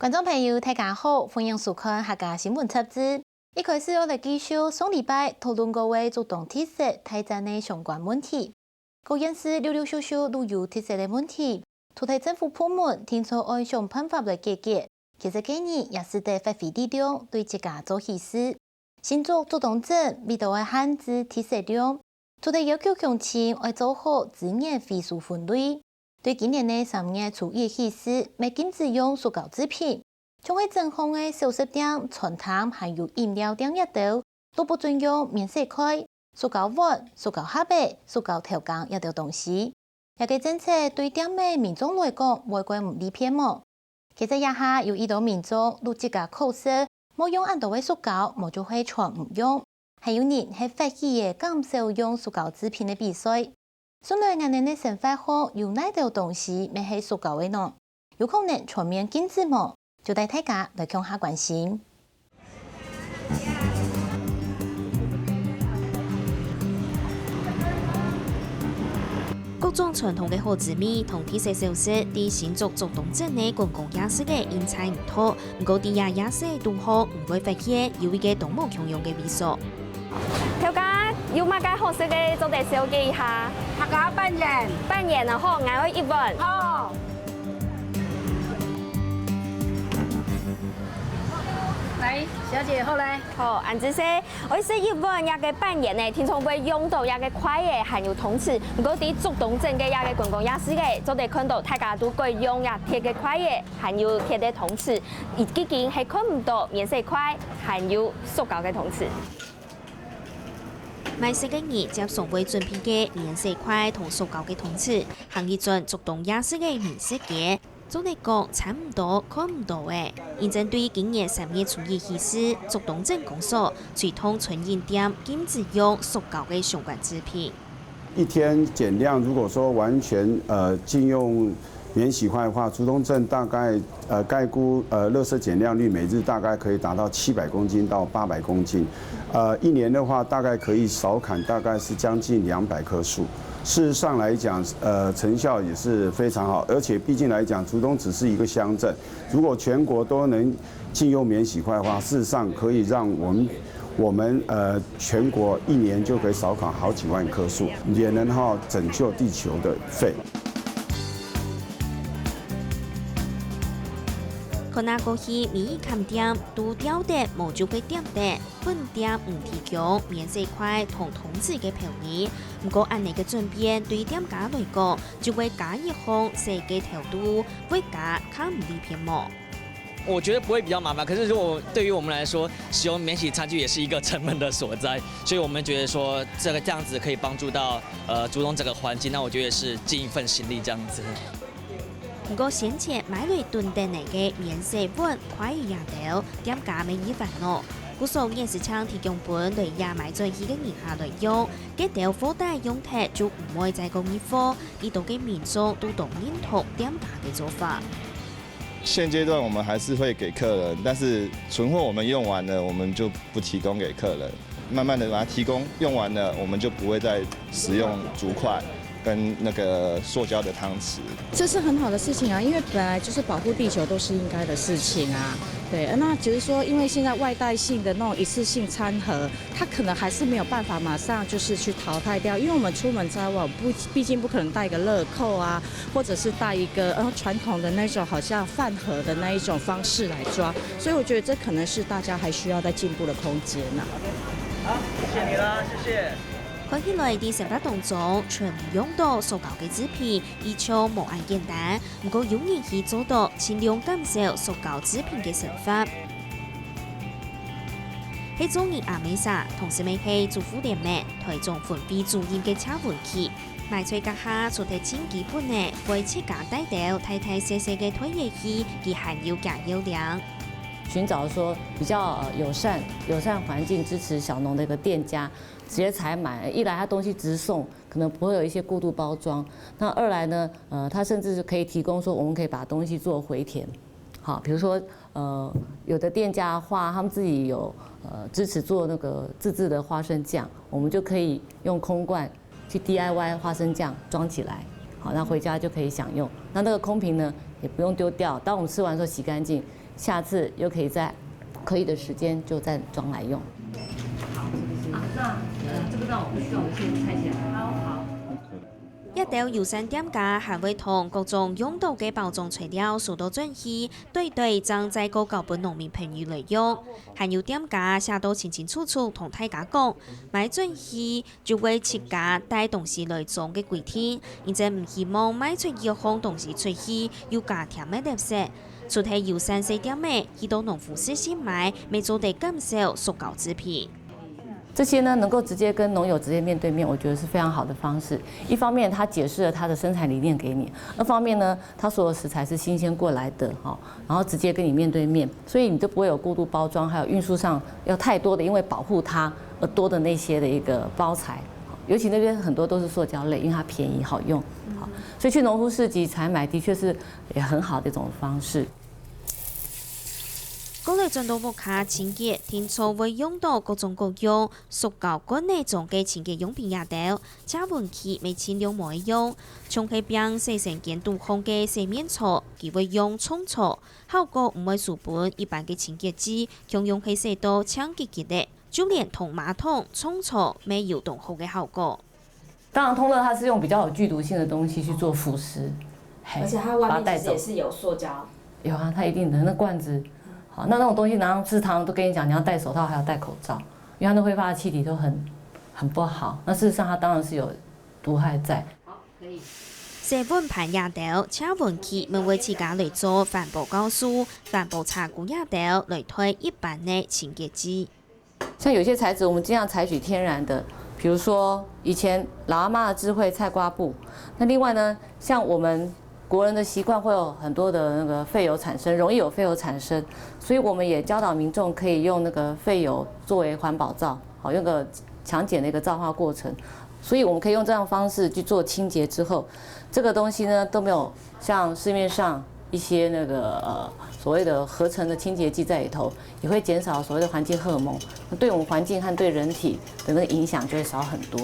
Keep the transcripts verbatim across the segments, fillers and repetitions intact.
觀眾朋友，大家好，歡迎收看客家新聞雜誌。一開始，愛來繼續上禮拜討論過个竹東特色大展个相關問題。各縣市陸陸續續都有特色个問題，除忒政府部門定著愛想辦法來解決，其實个人也使得發揮力量，對自家做起事。 新竹竹東鎮為著愛限制特色量，除忒要求鄉親愛做好資源回收分類，對今年个三月初一起始，乜禁止用塑膠製品，像係整項个小食店、餐廳還有飲料店這兜，都不准用免洗筷、塑膠碗、塑膠盒仔、塑膠頭巾這兜東西。這个政策對店个民眾來講，會較毋利便無？ 其實這下有已多民眾都自家考試，莫用恁多个塑膠，無就係全毋用。還有人係發起个減少用塑膠製品个比賽。順來𠊎等个生活項有哪兜東西乜係塑膠个呢？有可能全面禁止無？就帶大家來共下關心。 各種傳統个好滋味同特色小食，在新竹竹東鎮个觀光夜市仔應採毋著。毋過在這夜市肚項，毋會發現有一個當無共樣个位所。頭家，有麼个好食个做得紹介一下？客家粄圓。粄圓啊，好，𠊎愛一碗。好。來，小姐，好來。好，恁仔細。 愛食一碗這个粄圓呢，定著會用著這个筷仔還有湯匙。毋過在竹東鎮个這个觀光夜市仔，做得看著大家都改用這鐵个筷仔，還有鐵个湯匙，已經係看毋著免洗筷，還有塑膠个湯匙。買食个人接常會準備个免洗筷同塑膠个湯匙，行一轉竹東夜市个美食街。 總來講，差毋多看毋著仔。因針對今年三月初一起始，竹東鎮公所隨同餐飲店禁止用塑膠个相關製品。一天減量，如果說完全呃禁用免洗筷的話，竹東鎮大概呃概估呃垃圾減量率每日大概可以達到七百公斤到八百公斤，呃一年的話大概可以少砍大概是將近兩百棵树。 事實上來講，呃，成效也是非常好，而且畢竟來講，竹東只是一個鄉鎮，如果全國都能禁用免洗筷的話，事實上可以讓我們我們呃全國一年就可以少砍好幾萬棵樹，也能哈拯救地球的肺。看啊過去每一間店都吊等無就會點等，本店毋提供免洗筷同湯匙个便利。 毋過恁仔个轉變對店家來講，就會加一項細个頭路，會加較毋利便無？我覺得不會比較麻煩，可是如果對於我們來說，使用免洗餐具也是一個成本的所在，所以我們覺得說這個這樣子可以幫助到呃竹東整個環境，那我覺得是盡一份心力這樣子。 毋過先前買來囤等仔个免洗碗、筷仔這兜，店家乜已煩惱。故所現時正提供分來這買轉去个人客來用，該兜貨袋用忒就毋會再過入貨，已多个民眾都當認同店家个做法。現階段我們還是會給客人，但是存貨我們用完了，我們就不提供給客人。 慢慢地把它提供，用完了，我們就不會再使用竹筷跟那個塑膠的湯匙。這是很好的事情啊，因為本來就是保護地球都是應該的事情啊。對，那只是說，因為現在外帶性的那種一次性餐盒，它可能還是沒有辦法馬上就是去淘汰掉，因為我們出門在外，不，畢竟不可能帶一個樂扣啊，或者是帶一個呃傳統的那種好像飯盒的那一種方式來裝，所以我覺得這可能是大家還需要再進步的空間呢。 好，謝謝你啦，謝謝。看起來，在生活當中，全無用著塑膠个製品，依舊無恁簡單。毋過有人去做到盡量減少塑膠製品个生活。係做人阿姆儕，同時乜係主婦聯盟臺中分會主任个謝文琪。買菜該下，除忒盡基本个，會自家帶兜大大細細个袋仔去，佢還有加要領。 尋找說比較呃友善、友善環境、支持小農的一個店家，直接採買。一來他東西直送，可能不會有一些過度包裝。那二來呢，呃，他甚至是可以提供說，我們可以把東西做回填。好，比如說呃，有的店家的話，他們自己有呃支持做那個自製的花生醬，我們就可以用空罐去 D I Y 花生醬裝起來，好，那回家就可以享用。那那個空瓶呢，也不用丢掉。当我们吃完之后洗干净，下次又可以在可以的时间就再装来用。好，是不是？那呃，这个让我让我先拆起来。好，好。一兜友善店家還會同各種用到个包裝材料收到轉去，對對正再過交分農民朋友來用。還有店家寫到清清楚楚同大家講，買轉去就會自家帶東西來裝个規定，因此毋希望賣出一項東西出去又加添个垃圾。除忒友善細店仔，去到農夫市場買，乜做得減少塑膠製品。这些呢，能够直接跟农友直接面对面，我觉得是非常好的方式。一方面，他解释了他的生产理念给你；二方面呢，他所有食材是新鲜过来的哈，然后直接跟你面对面，所以你就不会有过度包装，还有运输上要太多的因为保护它而多的那些的一个包材。尤其那边很多都是塑胶类，因为它便宜好用，好，所以去农夫市集采买的确是也很好的一种方式。過來轉到屋下清潔，定著會用到各種各樣塑膠罐仔裝个清潔用品這兜，謝文琪乜盡量無愛用。像係放洗身間肚項个洗面搓，佢會用沖搓，效果毋會輸分一般个清潔劑，共樣係洗到淨潔潔个。就連同馬桶、沖搓乜有當好个效果。当然，通樂它是用比较有剧毒性的东西去做腐蚀，嘿，而且它外面其实也是有塑胶。有啊，它一定的那罐子，好，那那种东西，然后是常常都跟你讲，你要戴手套，还要戴口罩，因为它那挥发的气体都很很不好。那事实上，它当然是有毒害在。洗碗盤這兜，謝文琪乜會自家來做環保酵素、環保茶鈷這兜來代一般个清潔劑。像有些材质，我们尽量采取天然的，比如说以前老阿妈的智慧菜瓜布。那另外呢，像我们国人的习惯会有很多的那个废油产生，容易有废油产生，所以我们也教导民众可以用那个废油作为环保皂，好，用个强碱的一个皂化过程。所以我们可以用这样的方式去做清洁之后，这个东西呢都没有像市面上一些那个呃所谓的合成的清洁剂在里头，也会减少所谓的环境荷尔蒙，那对我们环境和对人体的那个影响就会少很多。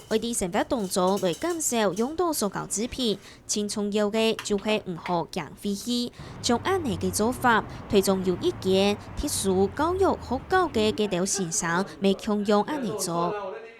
愛在生活當中來減少用到塑膠製品，盡重要个就係毋好驚費氣。像恁呢个做法，臺中有一間特殊教育學校个該兜先生，乜共樣恁呢做。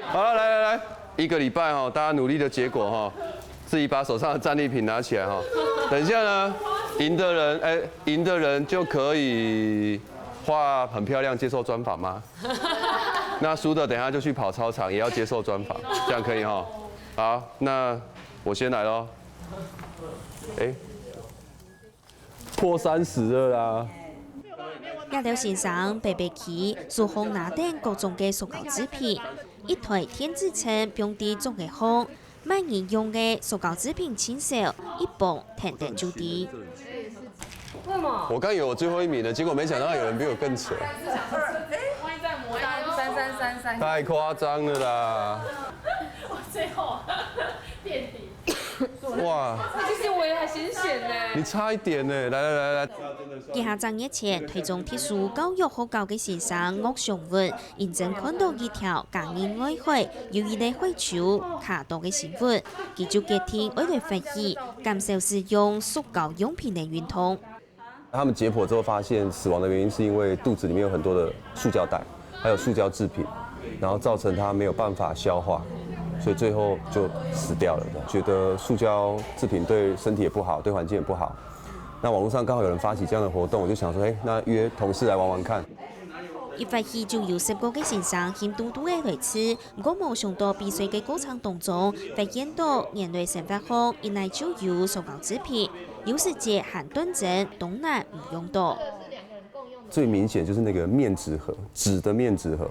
好了，來來來，一个礼拜哈，大家努力的结果哈，自己把手上的战利品拿起来哈。等一下呢，赢的人，哎，赢的人就可以画很漂亮，接受专访吗？那输的等一下就去跑操场，也要接受专访，这样可以哈。好，那我先来喽。哎，破三十了啦。這兜先生白白企，手項拿等各種个塑膠製品，一台電子秤放在桌仔項，每人用个塑膠製品盡少，一磅定定就知。我刚以为我最后一名的，结果没想到有人比我更扯。三三三三三，太夸张了啦！我最后垫底。哇，其实我也很险险呢。你差一点呢！来来来来，幾下隻月前，臺中特殊教育學校个先生岳尚文，認真看到一條嘉義外海有一粒火球卡到个新聞，佢就決定愛來發起減少使用塑膠用品个運動。他们解剖之后发现，死亡的原因是因为肚子里面有很多的塑胶袋，还有塑胶制品，然后造成它没有办法消化，所以最后就死掉了。觉得塑胶制品对身体也不好，对环境也不好。那网络上刚好有人发起这样的活动，我就想说，哎，那约同事来玩玩看。一發起就有十个个先生興嘟嘟个來試，毋過無想到比賽个過程當中，發現到原來生活項一來就有塑膠製品，有時節還斷真當難毋用到。最明显就是那个面纸盒，纸的面纸盒，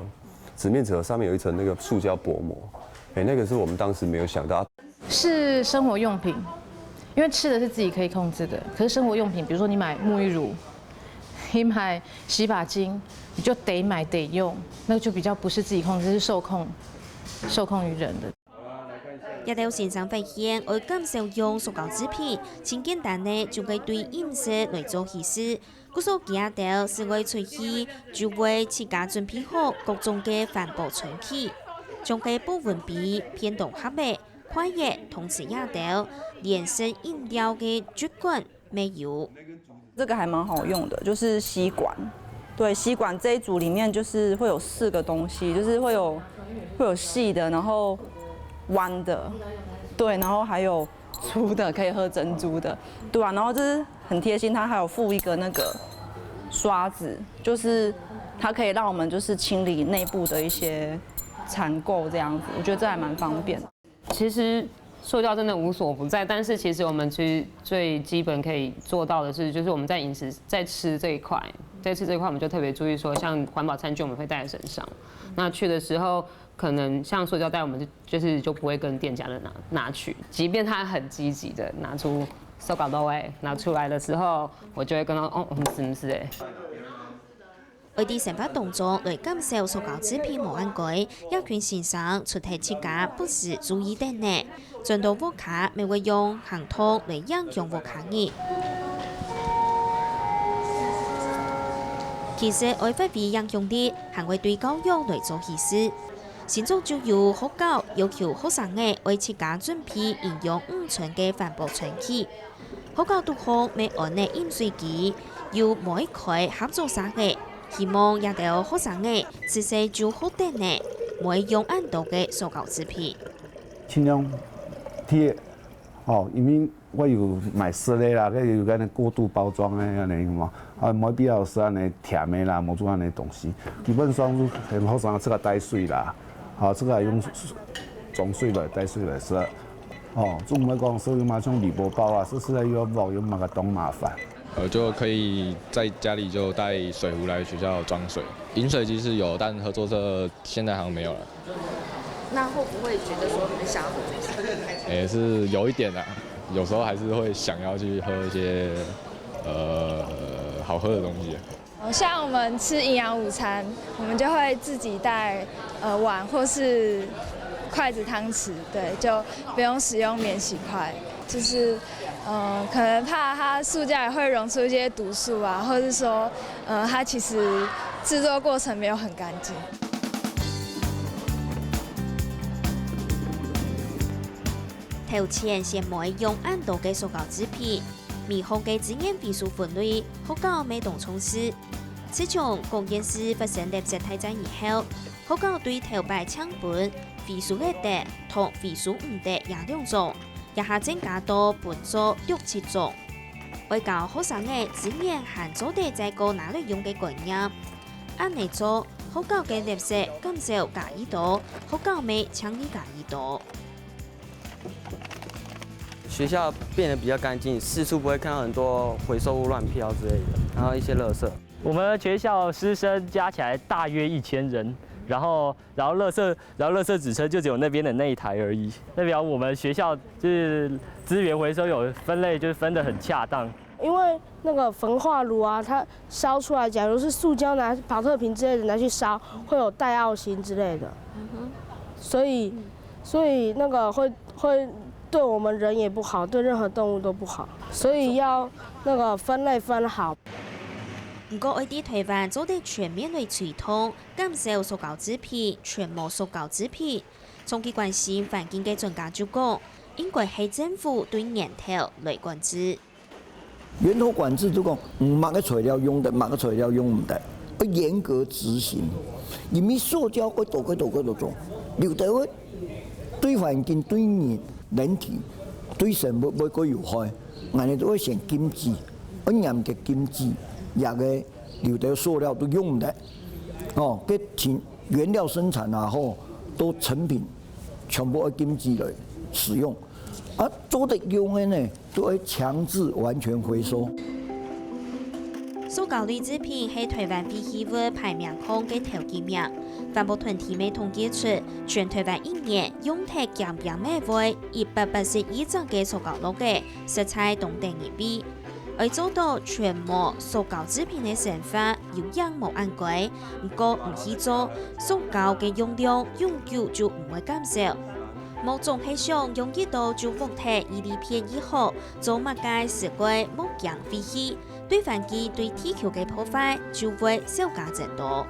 纸面纸盒上面有一层那个塑胶薄膜，哎，那个是我们当时没有想到。是生活用品，因为吃的是自己可以控制的，可是生活用品，比如说你买沐浴乳，你买洗发精，你就得买得用，那个就比较不是自己控制，是受控受控于人的。這兜先生發現，愛減少用塑膠製品，盡簡單个就係對飲食來做稀釋。故所佢兜係愛出去，就會自家準備好各種个環保餐具，像係保溫杯、便當盒仔、筷仔同食這兜連身飲料个竹管乜有。這個還蠻好用的，就是吸管。對，吸管這一組裡面就是會有四個東西，就是會有會有細的，然後彎的，對，然後還有粗的可以喝珍珠的，對啊，然後就是很貼心，它還有附一個那個刷子，就是它可以讓我們就是清理內部的一些殘垢這樣子，我覺得這還蠻方便。其实塑胶真的无所不在，但是其实我们其实最基本可以做到的是，就是我们在饮食在吃这一块，在吃这一块，我们就特别注意说，像环保餐具我们会带在身上，那去的时候可能像塑胶袋，我们就就是就不会跟店家的拿拿去，即便他很积极的拿出塑料袋拿出来的时候，我就会跟他哦，嗯，是不是哎。愛在生活當中來減少塑膠製品無恁該，葉群先生除忒自家不時注意等呢，轉到屋下乜會用行動來影響屋下人。其實愛發揮影響力，還會對教育來做起始。新竹就有學校要求學生仔愛自家準備營養午餐个環保餐具。 學校肚項乜安了飲水機，又無開合作社个，希望這兜學生仔自細就學得呢，毋會用恁多个塑膠製品。盡量貼哦，因為我有買食个啦，佢有該个過度包裝个安尼嘛，啊，無必要食安尼甜个啦，無做安尼東西。基本上係學生自家帶水啦，好，自家用裝水來帶水來食。 哦，總毋會講所以嘛，像鋁箔包啊，食食个又要包，又嘛个當麻煩。呃，就可以在家里就带水壶来学校装水。饮水机是有，但合作社现在好像没有了。那会不会觉得说很想要合作社？也是有一点啊，有时候还是会想要去喝一些呃好喝的东西。像我们吃营养午餐，我们就会自己带呃碗或是筷子、汤匙，对，就不用使用免洗筷，就是呃可能怕它塑胶里会溶出一些毒素啊，或是说呃它其实制作过程没有很干净。頭前先毋會用恁多个塑膠製品，微型个資源回收分類，學校乜當重視。自從公園市發生垃圾大戰以後，學校對頭擺淨分回收得同回收毋得這兩種，這下增加到分做六七種。愛教學生仔資源還做得再過拿來用个觀念。恁呢做，學校个垃圾減少加一多，學校乜淨利加一多。 学校变得比较干净，四处不会看到很多回收物乱飘之类的，然后一些垃圾。我们学校师生加起来大约一千人，然后然后垃圾然后垃圾纸车就只有那边的那一台而已，代表我们学校就是资源回收有分类，就是分得很恰当。因为那个焚化炉啊，它烧出来，假如是塑胶拿保特瓶之类的拿去烧，会有戴奥辛之类的，所以所以那个会会对我们人也不好，对任何动物都不好，所以要那个分类分好。毋過愛在台灣做得全面來推動，減少塑膠製品、全無塑膠製品，長期關心環境个專家就講，應該係政府對源頭來管制。 源頭管制就講，嗯，麼个材料用得，麼个材料用毋得，要嚴格執行。因為塑膠過多過多過多種，有的會對環境、對人、人體、對生物會過有害，𠊎等都會先禁止，要嚴格禁止，這个有的塑料都用毋得。哦，个從原料生產啊，吼，到成品全部要禁止來使用。啊，做得用个呢， 都愛強制完全回收。塑膠類製品係台灣廢棄物排名項个頭幾名。環保團體乜統計出，全台灣一年用忒鹹醃个一百八十一隻个塑膠橐仔，實在當得人畏。愛做到全無塑膠製品个生活，有影無恁該，毋過毋去做，塑膠个用量永久就毋會減少。 無總係想用一到就㧒忒一利便宜好，做麼个事過無驚費氣，對環境對地球个破壞就會少加增多。